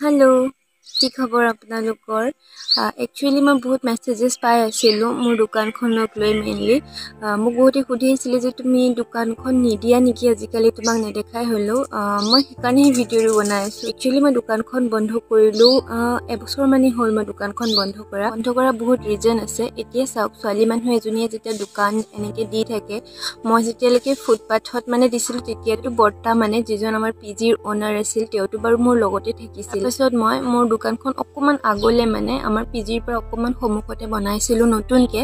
Hello', কি খবৰ আপোনালোকৰ? একচুৱেলি মই বহুত মেছেজেছ পাই আছিলোঁ মোৰ দোকানখনক লৈ। মেইনলি মোক বহুতে সুধি আছিলে যে তুমি দোকানখন নিদিয়া নেকি, আজিকালি তোমাক নেদেখাই হ'লোঁ। মই সেইকাৰণেহে ভিডিঅ'টো বনাই আছোঁ। একচুৱেলি মই দোকানখন বন্ধ কৰিলোঁ, এবছৰ মানেই হ'ল মই দোকানখন বন্ধ কৰা। বন্ধ কৰা বহুত ৰিজন আছে। এতিয়া চাওক, ছোৱালী মানুহ এজনীয়ে যেতিয়া দোকান এনেকৈ দি থাকে, মই যেতিয়ালৈকে ফুটপাথত মানে দিছিলোঁ, তেতিয়াতো বৰ্তা, মানে যিজন আমাৰ পি জিৰ অ'নাৰ আছিল, তেওঁতো বাৰু মোৰ লগতে থাকিছিল। তাৰপিছত মই মোৰ দোকানখন অকণমান আগলৈ, মানে আমাৰ পি জিৰ পৰা অকণমান সন্মুখতে বনাইছিলোঁ নতুনকৈ।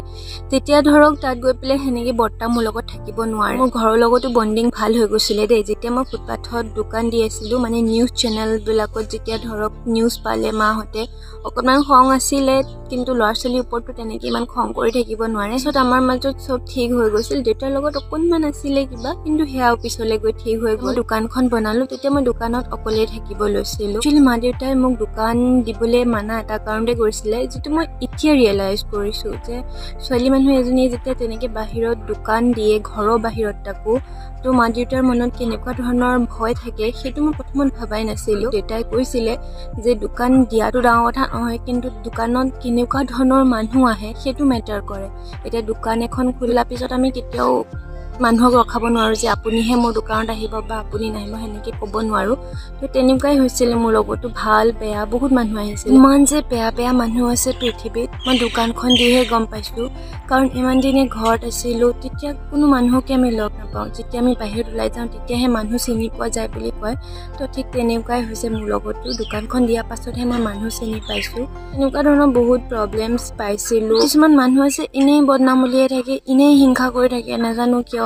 তেতিয়া ধৰক তাত গৈ পেলাই সেনেকৈ বৰ্তা মোৰ লগত থাকিব নোৱাৰে। মোৰ ঘৰৰ লগতো বণ্ডিং ভাল হৈ গৈছিলে দেই। যেতিয়া মই ফুটপাথত দোকান দি আছিলোঁ, মানে নিউজ চেনেলবিলাকত যেতিয়া ধৰক নিউজ পালে, মাহঁতে অকণমান খং আছিলে, কিন্তু ল'ৰা ছোৱালীৰ ওপৰততো তেনেকৈ ইমান খং কৰি থাকিব নোৱাৰে। তাৰপিছত আমাৰ মাজত চব ঠিক হৈ গৈছিল। দেউতাৰ লগত অকণমান আছিলে কিবা, কিন্তু সেয়াও পিছলৈ গৈ ঠিক হৈ গ'ল। দোকানখন বনালোঁ, তেতিয়া মই দোকানত অকলেই থাকিব লৈছিলোঁ। একচুৱেলি মা দেউতাই মোক দোকান দিবলৈ মানা এটা কাৰণতে কৰিছিলে, যিটো মই এতিয়া ৰিয়েলাইজ কৰিছোঁ যে ছোৱালী মানুহ এজনীয়ে যেতিয়া তেনেকৈ বাহিৰত দোকান দিয়ে, ঘৰৰ বাহিৰত তাকো, তো মা দেউতাৰ মনত কেনেকুৱা ধৰণৰ ভয় থাকে, সেইটো মই প্ৰথমত ভবাই নাছিলোঁ। দেউতাই কৈছিলে যে দোকান দিয়াটো ডাঙৰ কথা নহয়, কিন্তু দোকানত কেনেকুৱা ধৰণৰ মানুহ আহে সেইটো মেটাৰ কৰে। এতিয়া দোকান এখন খোলাৰ পিছত আমি কেতিয়াও মানুহক ৰখাব নোৱাৰোঁ যে আপুনিহে মোৰ দোকানত আহিব বা আপুনি নাহিব, সেনেকৈ ক'ব নোৱাৰোঁ। তো তেনেকুৱাই হৈছিলে মোৰ লগতো। ভাল বেয়া বহুত মানুহ আহিছিল। ইমান যে বেয়া বেয়া মানুহ আছে পৃথিৱীত, মই দোকানখন দিহে গম পাইছোঁ। কাৰণ ইমান দিনে ঘৰত আছিলোঁ, তেতিয়া কোনো মানুহকে আমি লগ নাপাওঁ। যেতিয়া আমি বাহিৰত ওলাই যাওঁ, তেতিয়াহে মানুহ চিনি পোৱা যায় বুলি কয়। তো ঠিক তেনেকুৱাই হৈছে মোৰ লগতো। দোকানখন দিয়াৰ পাছতহে মই মানুহ চিনি পাইছোঁ। এনেকুৱা ধৰণৰ বহুত প্ৰব্লেমছ পাইছিলোঁ। কিছুমান মানুহ আছে, এনেই বদনাম উলিয়াই থাকে, এনেই হিংসা কৰি থাকে, নাজানো কিয়।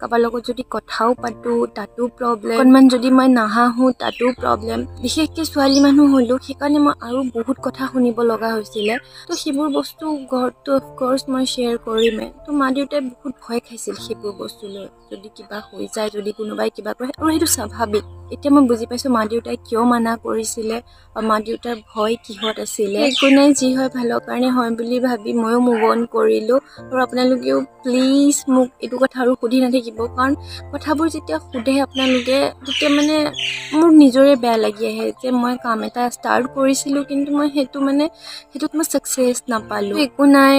কাৰোবাৰ লগত যদি কথাও পাতোঁ, তাতো প্ৰব্লেম। অকণমান যদি মই নাহাঁহোঁ, তাতো প্ৰব্লেম। বিশেষকৈ ছোৱালী মানুহ হ'লোঁ, সেইকাৰণে মই আৰু বহুত কথা শুনিব লগা হৈছিলে। তো সেইবোৰ বস্তু ঘৰততো অফক'ৰ্চ মই শ্বেয়াৰ কৰিমেই। তো মা দেউতাই বহুত ভয় খাইছিল সেইবোৰ বস্তু লৈ, যদি কিবা হৈ যায়, যদি কোনোবাই কিবা কৰে। আৰু সেইটো স্বাভাৱিক। এতিয়া মই বুজি পাইছোঁ মা দেউতাই কিয় মানা কৰিছিলে বা মা দেউতাৰ ভয় কিহত আছিলে। একো নাই, যি হয় ভালৰ কাৰণে হয় বুলি ভাবি ময়ো মুভ অন কৰিলোঁ। আৰু আপোনালোকেও প্লিজ মোক এইটো কথা আৰু সুধি নাথাকিব, কাৰণ কথাবোৰ যেতিয়া সোধে আপোনালোকে, তেতিয়া মানে মোৰ নিজৰে বেয়া লাগি আহে যে মই কাম এটা ষ্টাৰ্ট কৰিছিলোঁ, কিন্তু মই সেইটো মানে সেইটোত মই ছাকচেছ নাপালোঁ। একো নাই,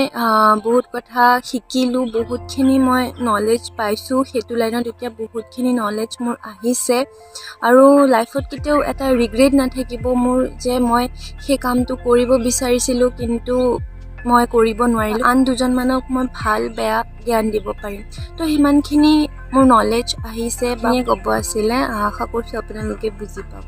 বহুত কথা শিকিলোঁ, বহুতখিনি মই নলেজ পাইছোঁ। সেইটো লাইনত এতিয়া বহুতখিনি নলেজ মোৰ আহিছে আৰু লাইফত কেতিয়াও এটা ৰিগ্ৰেট নাথাকিব মোৰ যে মই সেই কামটো কৰিব বিচাৰিছিলোঁ কিন্তু মই কৰিব নোৱাৰিলোঁ। আন দুজনমানক মই ভাল বেয়া জ্ঞান দিব পাৰিম। তো সিমানখিনি মোৰ নলেজ আহিছে বা ক'ব আছিলে। আশা কৰিছোঁ আপোনালোকে বুজি পাব।